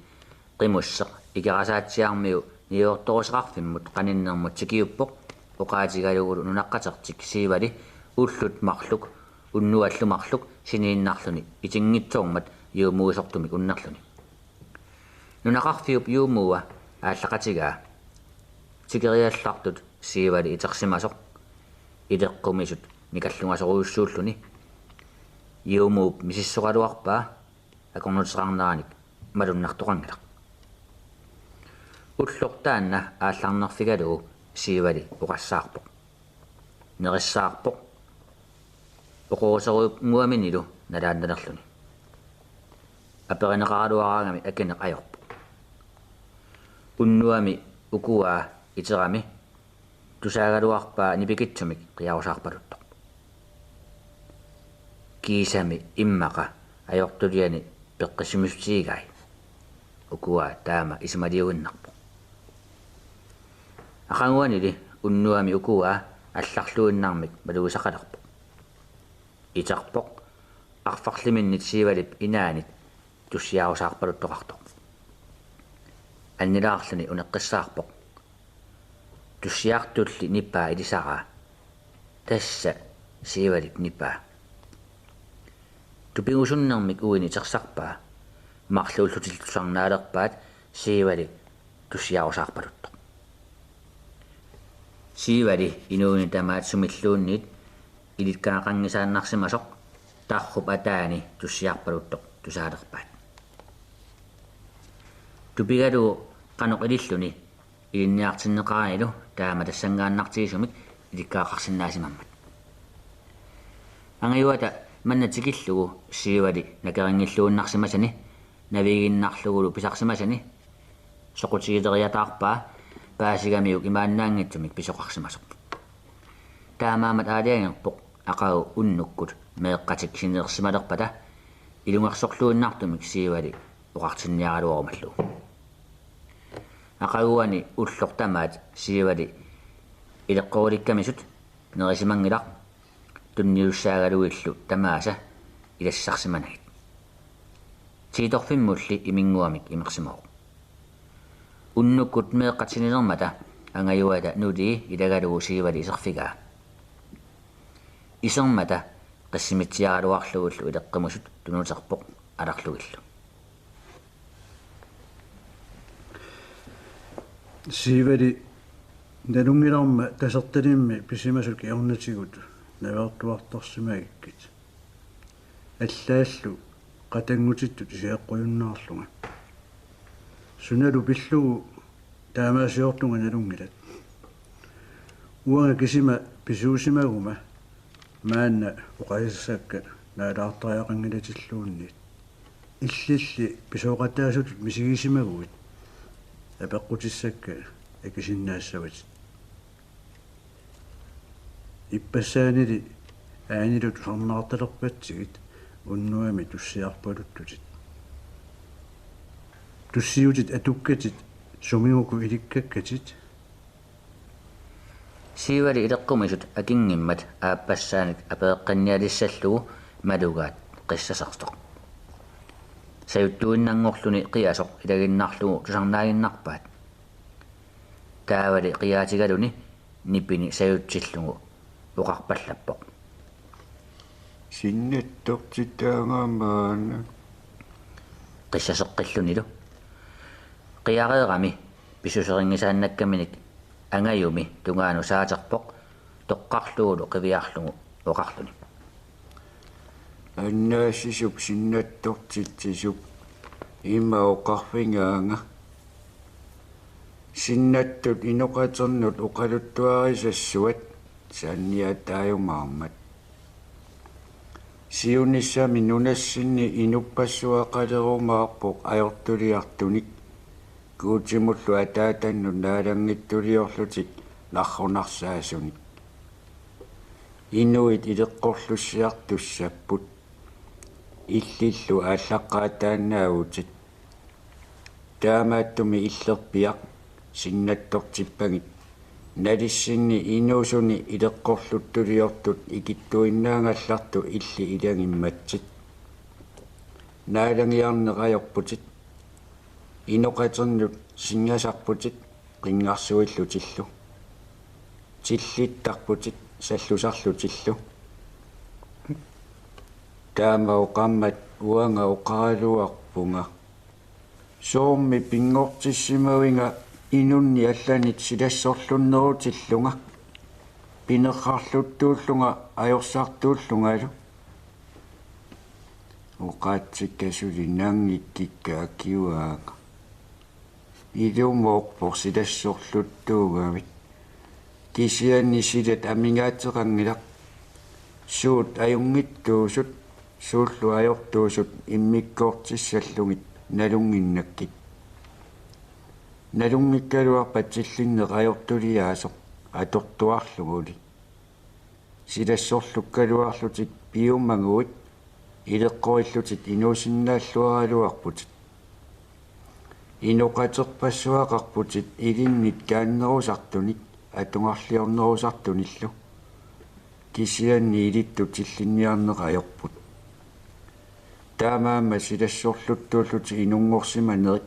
qimusseq ikerasaatsiarmiu niuertoruseqarfimmut qaninnermut tikiuppoq oqaatigalugulu nunaqqatertik Siivali ullut marluk unnuallu marluk siniinnarluni itinngitsoormat juumuusortumik unnerluni. Nunaqarfiup juumuua aallaqatigaa. Tikeriallartut Siivali itersimasoq ileqqumisut nikallungasorujussuulluni. Juumuup misissoraluarpaa akornuteqarneranik malunnartoqanngilaq. Ulloq taanna aallarnerfigalugu Siivali oqassaarpoq. Nerissaarpoq. Oqoruserujup nguaminilu nalaannalerluni. Aperineqaraluaraangami akineq ajorpoq. Unnuami ukua iterami tusaagaluarpaa nipikitsumik qiarusaarpaluttoq. Kiisami immaqa ajortuliani peqqissimissutigigai. Ukua taama isumaliuinnarpoq. Aqaguanili unnuami ukua allarluinnarmik malugisaqalerpoq. Iterpoq arfarliminnit Siivalip inaanit tussiarusaarpaluttoqartoq. Annilaarluni uneqqissaarpoq. Tussiartulli nipaa ilisaraa. Tassa Siivalip nipaa. Tupigusunnermik uini tersarpaa. Marluullutillu tusarnaalerpaat Siivali tussiarusaarpaluttoq. Siivali inuuini tamaat sumilluunniit ilikkagaqanngisaannarsimasoq tarrup ataani tussiarpaluttoq tusaalerpaat. Tupigalugu qanoq ililluni ilinniartinneqaranilu taama tassanngaannartigisumik ilikkagaqarsinnaasimammat. Angajuata manna tikillugu Siivali nakerinngilluinnarsimasani navigiinnarlugulu pisarsimasani soqutigileriataarpaa paasigamiuk imaannaanngitsumik pisoqarsimasoq. Taamaammat aalajangerpoq aqagu unnukkut meeqqatik sinersimalerpata ilungersorluinnartumik Siivali oqartinniaraluarumallugu. Aqaguani ulloq tamaat Siivali ileqqorilikkamisut nerisimanngilaq tunniussaagaluillu tamaasa ilassarsimanagit. Tiitorfimmulli iminnguamik imersimavoq. Unnukkut meeqqat sinilermata angajuata nulii ilagalugu Siivali iserfigaa. Isermata qissimitsiaraluarlugullu ileqqumisut tunuterpoq alarlugillu. Siivali nalunngilarma Tasertalimmi pisimasut kingornatigut naveertuartarsimagikkit. Allaallu qatanngutittut iseeqqujunnaarlunga. Sunalu pillugu taamaasiortunga nalunngilat. Uanga kisima pisuusimaguma maanna oqasissakka naalaartariaqanngilatilluunniit. Illilli pisooqataasutut misigisimaguit apeqqutissakka akisinnaassavatit. Ippassaanili aanilu tusarnaartalerpatsigit unnuami tussiarpaluttutit. Tussiutit atukkatit sumiguku ilikkakkatit. Siivali ileqqumisut akinngimmat aappassaanik apereqqinnialissallugu malugaat qissasertoq. Sajuttuinnanngorluni qiasoq ilaginnarlugu tusarnaaginnarpaat. Taavali qiaatigaluni nipini sajutsillugu oqarpallappoq: Sinnattortitaagamaana. Qissaseqqillunilu. Qiareerami pissuserinngisaannakkaminik angajumi tungaanut saaterpoq toqqarlugulu qiviarlugu oqarluni: Annaassisup sinnattortitsisup ima oqarfigaanga: Sinnattut inoqaternut oqaluttuarisassuat saanniataajumaarmat. Siunissami nunassinni inuppassuaqalerumaarpoq ajortuliartunik, Guutimullu ataatannut naalanngitsuliorlutik narrunarsaasunik. Inuit ileqqorlussiartussapput. Illillu aallaqqaataannaavutit. Taamaattumik illerpiaq sinnattortippagit nalissinni inuusuni ileqqorluttuliortut ikittuinnaagallartut illit ilagimmatsit. Naalagiarneq ajorputit. Inoqatinnut singasarputit qinngarsuillutillu. Tillittarputit sallusarlutillu. Taama oqarmat uanga oqaraluarpunga: Soormi pinngortissimaviga inunnik allanit silassorlunnerutillunga, pinerrarluttuullunga ajorsartuullungalu? Oqaatsikka suli nanngikkikka akivaanga: Ilumoorpoq silassorluttuugavit. Kisianni silat amigaateqanngilaq. Suut ajunngittuusut, suullu ajortuusut immikkoortissallugit nalunnginnakkit. Nalunngikkaluarpat tillinneq ajortuliaasoq atortuarluguli. Silassorlukkaluarlutit piumaguit ileqqorillutit inuusinnaalluaraluarputit. Inoqaterpassuaqarputit ilinnit kaannerusartunit atugarliornerusartunillu. Kisianni ilittut tillinniarneq ajorput. Taamaammat silassorluttuullutit inunngorsimanerit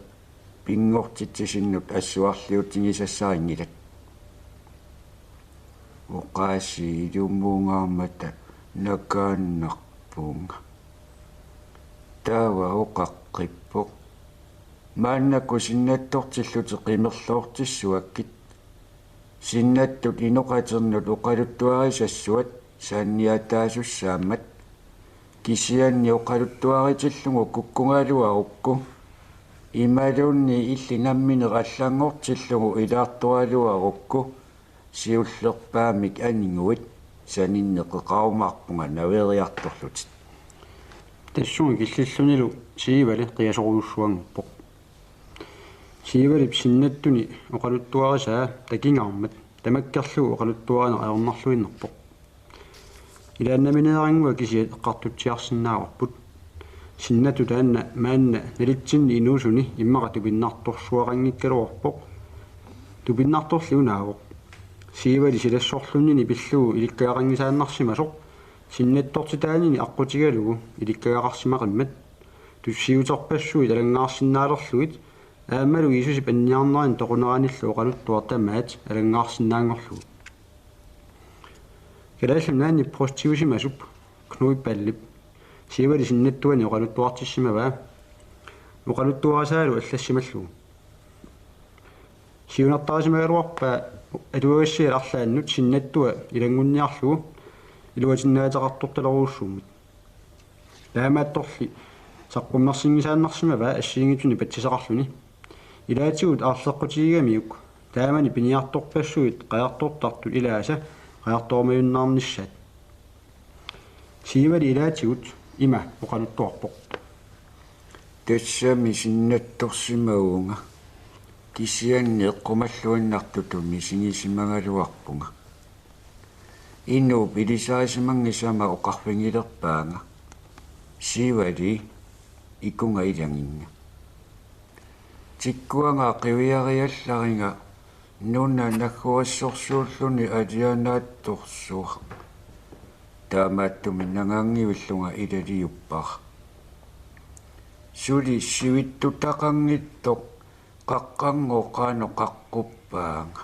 pinngortitsisinnut assuarliutigisassarinngillat. Oqaasii ilumuungaarmata nakaannarpunga. Taava oqaqqippoq: Maannakkut sinnattortillutit qimerloortissuakkit. Sinnattut inoqatinnut oqaluttuarisassuat saanniataasussaammat. Kisianni oqaluttuaritillugu kukkugaluarukku imaluunniit illit nammineq allanngortillugu ilaartoraluarukku siullerpaamik aniguit saninneqeqarumaarpunga naveriartorlutit. Tassunga killillunilu Siivali qiasorujussuanngorpoq. Siivalip sinnattuni oqaluttuarisaa takigaarmat tamakkerlugu oqaluttuarineq ajornarluinnarpoq. Ilaannamineerannguaq kisiat eqqartutsiarsinnaavarput. Sinnattut taanna maanna nalitsinni inuusuni immaqa tupinnartorsuaqanngikkaluarpoq. Tupinnartorli unaavoq. Siivali silassorlunnini pillugu ilikkagaqanngisaannarsimasoq sinnattortitaanini aqqutigalugu ilikkagaqarsimaqimmat. Tussiuterpassuit alanngaarsinnaalerlugit aammalu Jiisusip anniarnerani toquneranillu oqaluttuaq tamaat alanngaarsinnaanngorlugu. Kalaallit Nunaanni prostiusimasup Knud Pallip Siivali sinnattuani oqaluttuartissimavaa oqaluttuarisaalu allassimallugu. Siunertarisimagaluarpaa atuagassiat arlaannut sinnattua ilanngunniarlugu iluatinnaateqartortalerujussuummat. Taamaattorli saqqummersinngisaannarsimavaa assigiinngitsunik patsisaqarluni. Ilaatigut aarleqqutigigamiuk taamani piniartorpassuit qajartortartut ilaasa qajartorumajunnaarnissaat. Siivali ilaatigut ima oqaluttuarpoq: Tassami sinnattorsimavunga, kisianni eqqumalluinnartutut misigisimagaluarpunga. Inuup ilisarisimanngisama oqarfigilerpaanga: Siivali, ikunga ilaginnga. Tikkuagaa qiviariallariga nuna nagguassorsuulluni alianaatsorsuaq. Taamaattumik nagaanngivillunga ilaliuppara. Suli sivittutaqanngitsoq qaqqanngooq qanoq qaqquppaanga.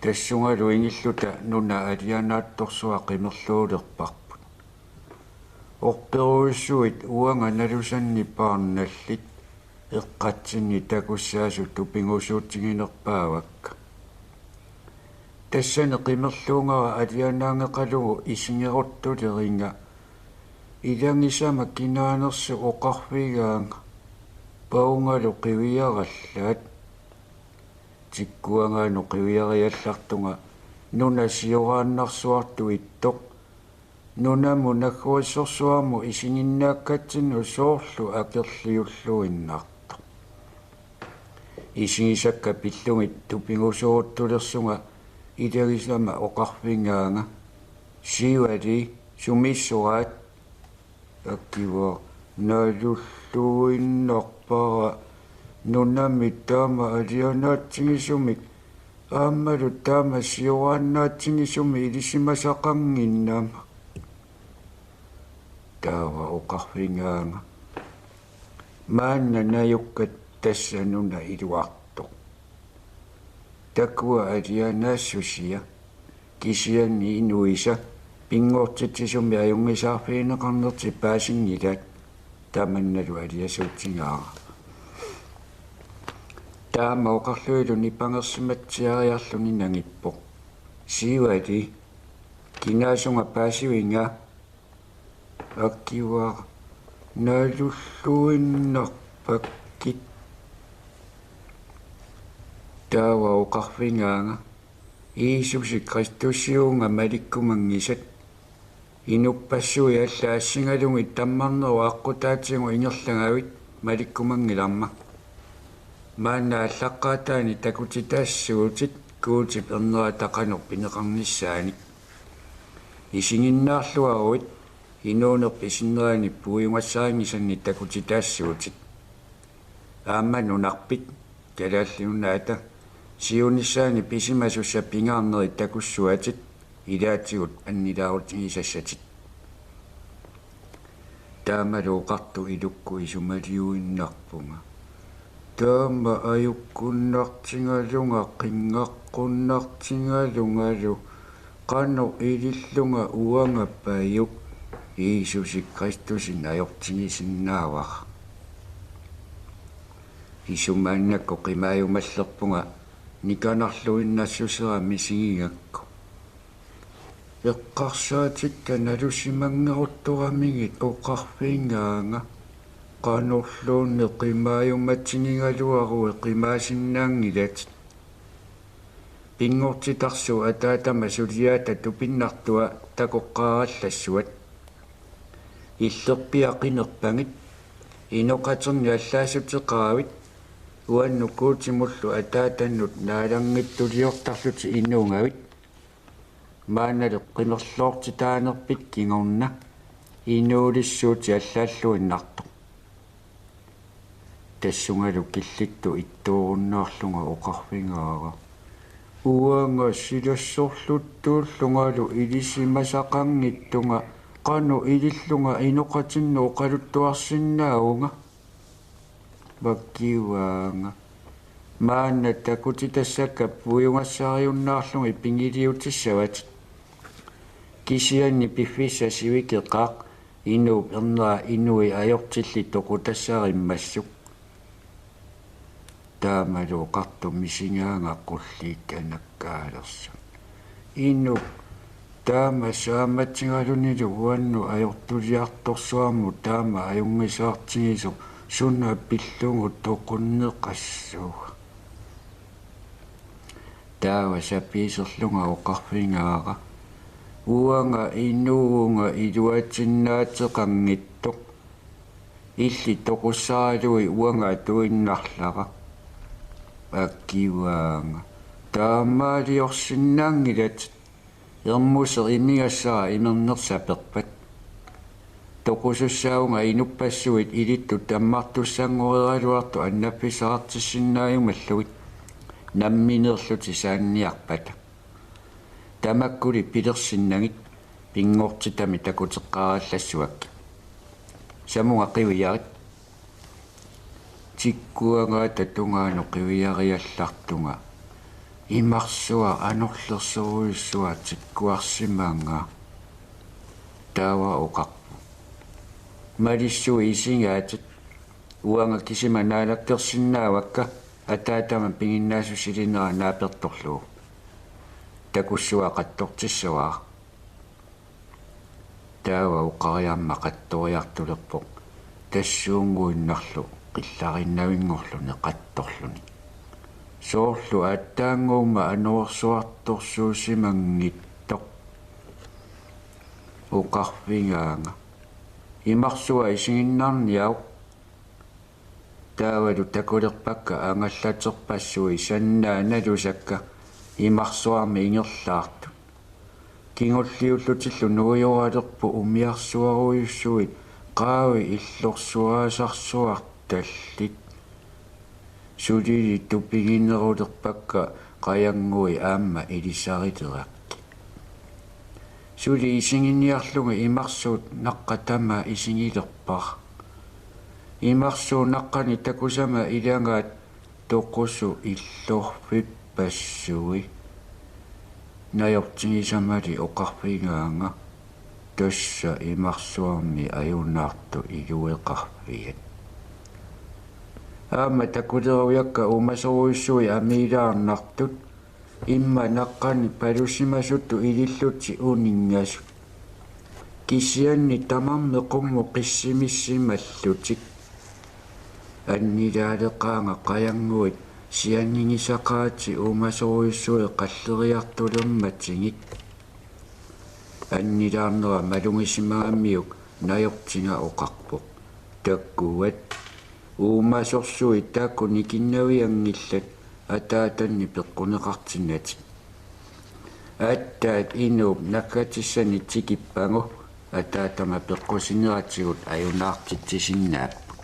Tassungalu ingilluta nuna alianaatsorsuaq qimerluulerparput. Orperujussuit uanga nalusanni paarnallit eqqatsinni takussaasut tupigusuutiginerpaavakka. Tassani qimerluugara alianaanngeqalugu isigeruttuleriga ilagisama kinaanersoq oqarfigaanga: Pavungalu qiviarallaat. Tikkuagaanut qiviariallartunga nuna sioraannarsuartut ittoq nunamut nagguassorsuarmut isiginnaakkatsinnut soorlu akerliulluinnartoq. Isigisakka pillugit tupigusuuttulersunga ilagisama oqarfigaanga: Siivali, sumiissoraat? Akivaaq: Nalulluinnarpara nunami taama alianaatsigisumik aammalu taama sioraannaatsigisumik ilisimasaqannginnama. Taava oqarfigaanga: Maanna najukkat tassa nuna iluartoq. Takua alianaassusia, kisianni inuisa pinngortitsisumik ajunngisaarfigineqarnertik paasinngilaat. Tamannalu aliasuutigaara. Taama oqarlunilu nipangersimatsiariarluni nangippoq: Sivali, kinaasunga paasiviga? Akivaaq: Nalulluinnarpakkit. Taava oqarfigaanga: Jiisusi Kristusiuvunga malikkumanngisat. Inuppassuit allat assigalugit tammarnerup aqqutaatigut ingerlagavit malikkumanngilarma. Maanna aallaqqaataani takutitaassuutit Guutip ernerata qanoq pineqarnissaanik. Isiginnaarluaruit inuunerpit sinneranik puiugassarinngisannik takutitaassuutit. Aamma nunarpit, Kalaallit Nunaata, siunissaanik pisimasussat pingaarnerit takussuatit, ilaatigut annilaarutigisassatit. Taamalu oqartoq ilukkut isumaliuinnarpunga: Taama ajukkunnartigalunga qinngaqqunnaartigalungalu qanoq ilillunga uanga pajuk Jiisusi Kristusi najortigisinnaavara. Isumaannakkut qimaajumallerpunga nikanarluinnassusera misigigakku. Eqqarsaatikka nalusimanngerutturamigit oqarfigaanga: Qanorluunniit qimaajumatigigaluaruit qimaasinnaanngilatit. Pinngortitarsuup ataatama suliaata tupinnartua takoqqaarallassuat. Illerpiaq qinerpagit, inoqatinni allaassuteqaravit, uannut Guutimullu Ataatanut naalanngitsuliortarlutit inuugavit. Maannalu qimerloortitaanerpit kingorna inuulissuutit allaalluinnartoq. Tassungalu killittut ittuurunnaarlunga oqarfigaara: Uanga silassorluttuullungalu ilisimasaqanngitsunga qanoq ilillunga inoqatinnut oqaluttuarsinnaavunga. Akivaanga: Maanna takutitassakka puiugassariunnaarlugit pigiliutissavatit. Kisianni piffissaq sivikeqaaq inuup ernera inuit ajortillit toqutassarimmassuk. Taamalu oqartoq misigaanga qulliit anakkaalersoq: Inuk, taama saamatigalunilu uannut ajortuliartorsuarmut taama ajunngisaartigisoq suna pillugu toqunneqassuuga? Taava sapiiserlunga oqarfigaara: Uanga inuuvunga iluatsinnaateqanngitsoq. Illit toqussaraluit uanga atuinnarlara. Akivaanga: Taamaaliorsinnaanngilatit. Ermuseq imigassara imernersaperpat. Toqusussaavunga inuppassuit ilittut tammartussanngoreraluartut annaffissaqartissinnaajumallugit nammineerlutik saanniarpata. Tamakkuli pilersinnagit pinngortitami takuteqqaarallassuakkit. Samunga qiviarit. Tikkuagaata tungaanut qiviariallartunga imarsuaq anorlersorujussuaq tikkuarsimanga. Taava oqarpoq: Malissuit isigaatit, uanga kisima naalakkersinnaavakka ataatama piginnaassusilinera naapertorlugu. Takussuaq qattortissavara. Taava oqariarmat qattoriartulerpoq tassuunnguinnarlu qillarinnavinngorluni qattorluni. Soorlu aatsaannguummat anorersuartorsuusimanngitsoq. Oqarfigaanga: Imarsuaq isiginnaarniaruk. Taavalu takulerpakka angallaterpassuit sannaanalusakka imarsuarmi ingerlaartut. Kingulliullutillu nuioraalerput umiarsuarujussuit Qaavi illorsuaasarsuartallit. Sulili tupiginerulerpakka qajanngui aamma ilisarilerakku. Suli isiginniarlunga imarsuut naqqa tamaat isigilerpara. Imarsuup naqqani takusama ilagaat toqusut illorfippassui. Najortigisamali oqarfigaanga: Tassa imarsuarmi ajunaartut ilueqarfiat. Aamma takulerujakka uumasorujussuit amiilaarnartut, immaqa naqqani palusimasutut ilillutik uninngasut. Kisianni tamarmik qummut qissimissimallutik. Annilaaleqaanga qajannguit sianigisaqaatit uumasorujussuit qalleriartulermatigit. Annilaarnera malugisimagamiuk najortiga oqarpoq: Takuat, uumasorsuit taakku nikinnavianngillat ataatanni peqquneqartinnatik. Aatsaat inuup naggatissani tikippagu ataatama peqqusineratigut ajunaartitsisinnaapput.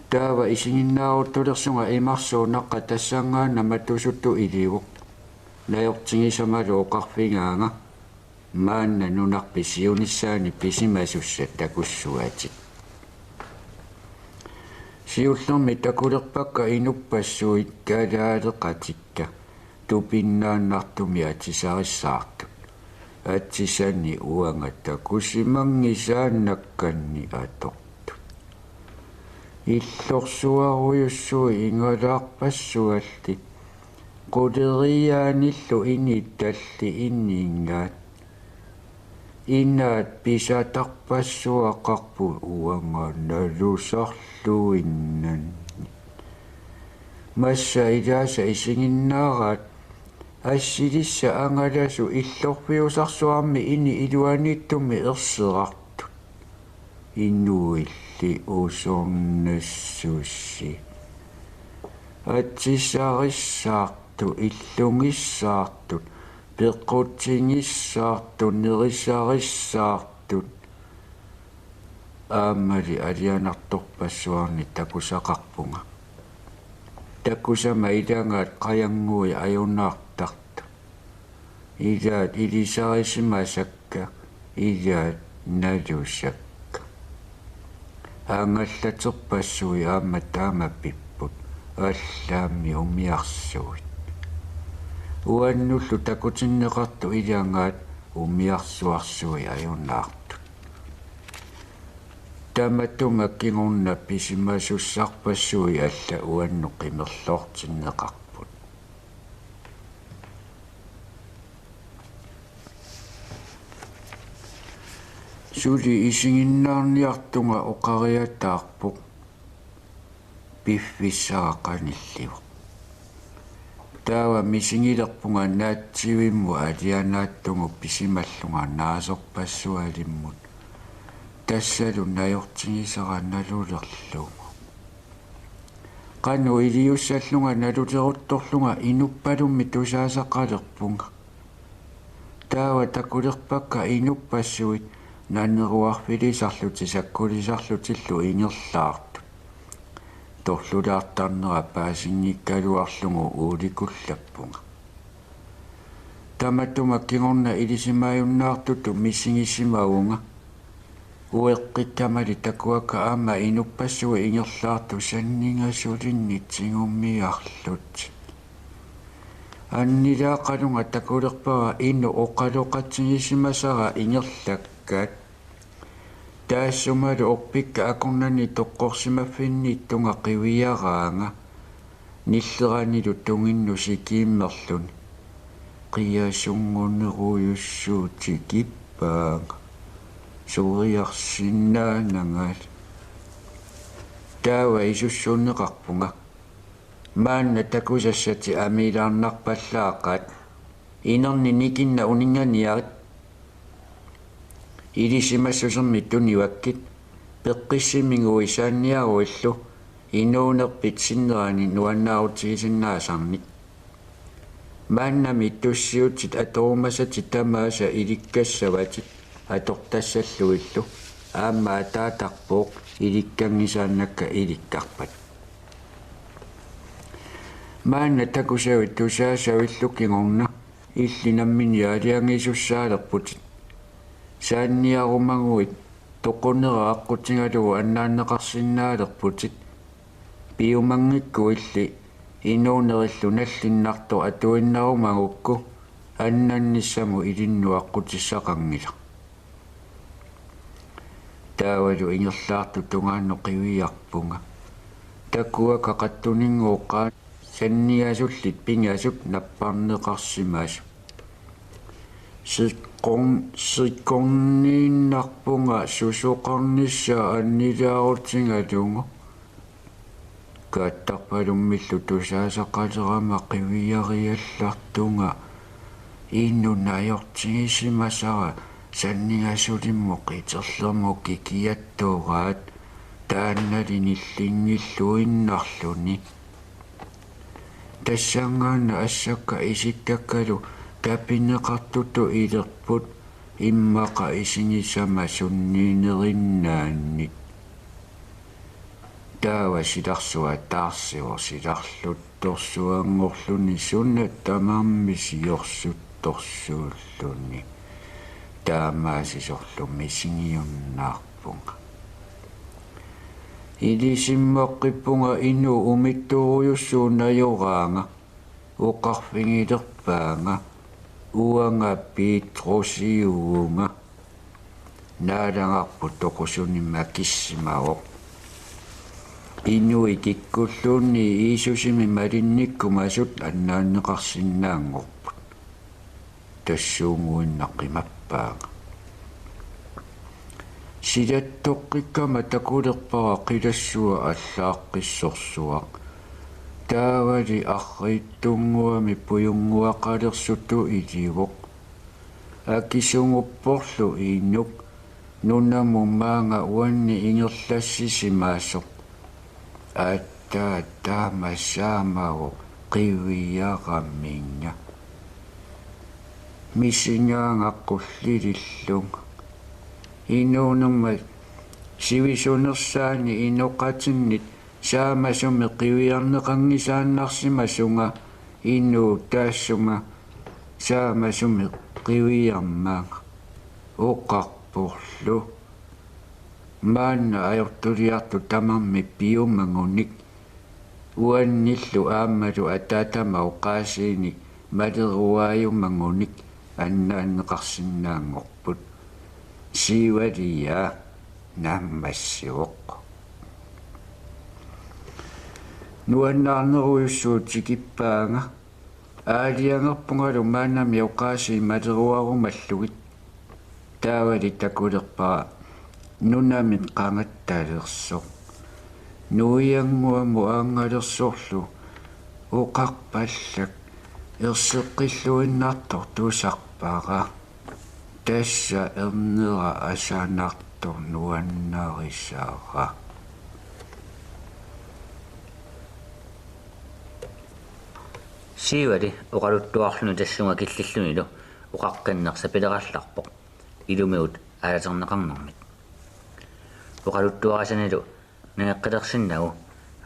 Taava isiginnaaruttulersunga imarsuup naqqa tassanngaannaq matusutut ilivoq. Najortigisamalu oqarfigaanga: Maanna nunarpit siunissaani pisimasussat takussuatit. Siullermik takulerpakka inuppassuit kalaaleqatikka tupinnaannartumik atisarissaartut. Atisani uanga takusimanngisaannakkanni atortut. Illorsuarujussuit igalaarpassualli quleriaanillu inittalli inigaat. Inaat pisatarpassuaqarput uanga nalusarluinnanni. Massa ilaasa isiginnaaraat: Assilissat angalasut illorfiusarsuarmi ini iluaniittumik erserartut. Inuilli usornassussi. Atisarissaartut, illugissaartut, peqqutigissaartut, nerisarissaartut. Aammali alianartorpassuarnik takusaqarpunga. Takusama ilagaat qajannguit ajunaartartut. Ilaat ilisarisimasakka, ilaat nalusakka. Angallaterpassuit aamma taama pipput, allaammi umiarsuit. Uannullu takutinneqartut ilagaat umiarsuarsuit ajunaartut. Tamatuma kingorna pisimasussarpassuit allat uannut qimerloortinneqarput. Suli isiginnaarniartunga oqariataarpoq piffissaq qanillivoq. Taava misigilerpunga naatsivimmut alianaattugut pisimallunga naasorpassualimmut. Tassalu najortigisara nalulerlugu. Qanoq iliussallunga naluleruttorlunga inuppalummi tusaasaqalerpunga. Taava takulerpakka inuppassuit naneruarfilisarlutik sakkulisarlutillu ingerlaartut. Torlulaartarnera paasinngikkaluarlugu uulikullappunga. Tamatuma kingorna ilisimajunnaartutut misigisimavunga. Ueqqikkamali takuakka aamma inuppassuit ingerlaartut sanningasulinnik tigumiarlutik. Annilaaqalunga takulerpara inuk oqaloqatigisimasara ingerlakkaat. Taassumalu orpikkat akornanni toqqorsimaffinniittunga qiviaraanga, nilleranilu tunginnut sikiimmerluni. Qiasunngunerujussuup tikippaanga. Soriarsinnaanangalu. Taava isussuunneqarpunga. Maanna takusassatit amiilaarnarpallaaqaat. Inerni nikinna uninnganiarit. Ilisimassusermik tunivakkit. Peqqissimiguit saanniaruillu inuunerpit sinnerani nuannaarutigisinnaasarnik. Maannami tussiutit atorumasatit tamaasa ilikkassavatit. atortassallugillu aamma ataatarpooq ilikkanngisaannakka ilikkarpat. Maanna takusavit tusaasavillu kingorna illit nammineq aalajangiisussaalerputit. Saanniarumaguit toqunera aqqutigalugu annaanneqarsinnaalerputit. Piumanngikkukku illit inuunerillu nallinnartoq atuinnarumagukku annannissamut ilinnut aqqutissaqanngilaq. Taavalu ingerlaartut tungaannut qiviarpunga. Takuakka qattuninngooq qaannat sanniasullit pingasut napparneqarsimasut. Siqqorn-, siqqorniinnarpunga susoqarnissaa annilaarutigalugu. Kaattarpalummillu tusaasaqalerama qiviariallartunga inuk najortigisimasara sanniasulimmut qiterlermut kikiattooraat taannali nillinngilluinnarluni. Tassanngaannaq assakka isikkalu tapineqartutut ilerput immaqa isigisama sunniinerinnaannik. Taava silarsuaq taarsivoq silarluttorsuanngorluni suna tamarmi siorsuttorsuulluni. Taamaasisorlu misigiunnaarpunga. Ilisimmaqqippunga inuk umittorujussuuq najoraanga. Oqarfigilerpaanga: Uanga Piitrusiuvunga. Naalagarput toqusunimmi akissimavoq. Inuit kikkulluunniit Jiisusimik malinnikkumasut annaanneqarsinnaanngorput. Tassuuguinnaq qimappaanga. Silattoqqikkama takulerpara qilassuaq allaaqqissorsuaq. Taavali arriitsunnguamik pujunnguaqalersutut ilivoq. Akisugupporlu inuk nunamut maanga uannik ingerlassisimasoq. Aatsaat taama saamavoq qiviaraminga. Misigaanga qullilillunga. Inuunerma sivisunersaanni inoqatinnit saamasumik qiviarneqanngisaannarsimasunga inuup taassuma saamasumik qiviarmanga. Oqarporlu: Maanna ajortuliartut tamarmik piumagunik uannillu aammalu ataatama oqaasiinik maleruaajumagunik annaanneqarsinnaanngorput. Siivalia naammassivoq. Nuannaarnerujussuup tikippaanga. Aalajangerpungalu maannamik oqaasii maleruarumallugit. Taavali takulerpara nunamit qangattalersoq. Nuiannguamut aanngalersorlu oqarpallak: Erseqqilluinnartoq tusarpara. Tassa ernera asanartoq nuannarisara. Siivali oqaluttuarluni tassunga killillunilu oqaqqinneq sapilerallarpoq ilumigut aalaterneqarnermit. Oqaluttuarisanilu nangeqqilersinnagu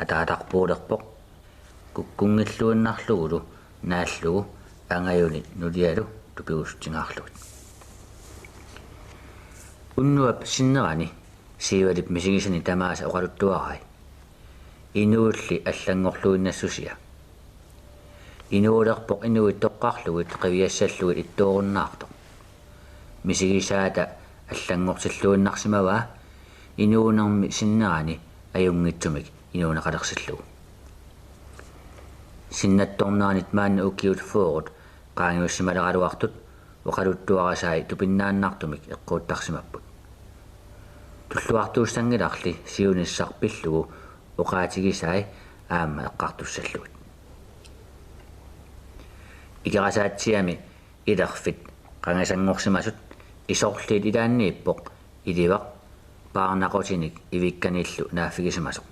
ataatarpuulerpoq kukkunngilluinnarlugulu naallugu angajuni nulialu tupigussutingaarlugit. Unnuap sinnerani Siivalip misigisani tamaasa oqaluttuarai. Inuulli allanngorluinnassusia. Inuulerpoq inuit toqqarlugit qiviassallugit ittoorunnaartoq. Misigisaata allanngortilluinnarsimavaa inuunermi sinnerani ajunngitsumik inuuneqalersillugu. Sinnattorneranit maanna ukiut fyrret qaangiussimaleraluartut oqaluttuarisai tupinnaannartumik eqquuttarsimapput. Tulluartuussanngilarli siunissaq pillugu oqaatigisai aamma eqqartussallugit. Ikerasaatsiami ilerfit qangasanngorsimasut isorliit ilaanniippoq ilivaq paarnaqutinik ivikkanillu naaffigisimasoq.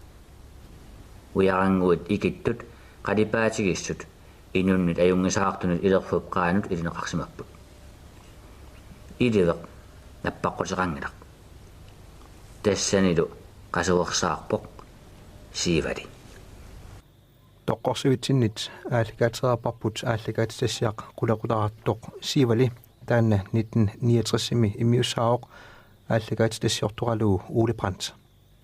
Ujarannguit ikittut qalipaatigissut inunnit ajunngisaartunit ilerfup qaanut ilineqarsimapput. Iliveq nappaqquteqanngilaq. Tassanilu qasuersaarpoq Siivali. Toqqorsivitsinnit aallakaatitassiaq qulequtaqartoq Siivali, taanna nitten niogtresimi immiussaavoq aallakaatitassiortoralugu Ole Brandt.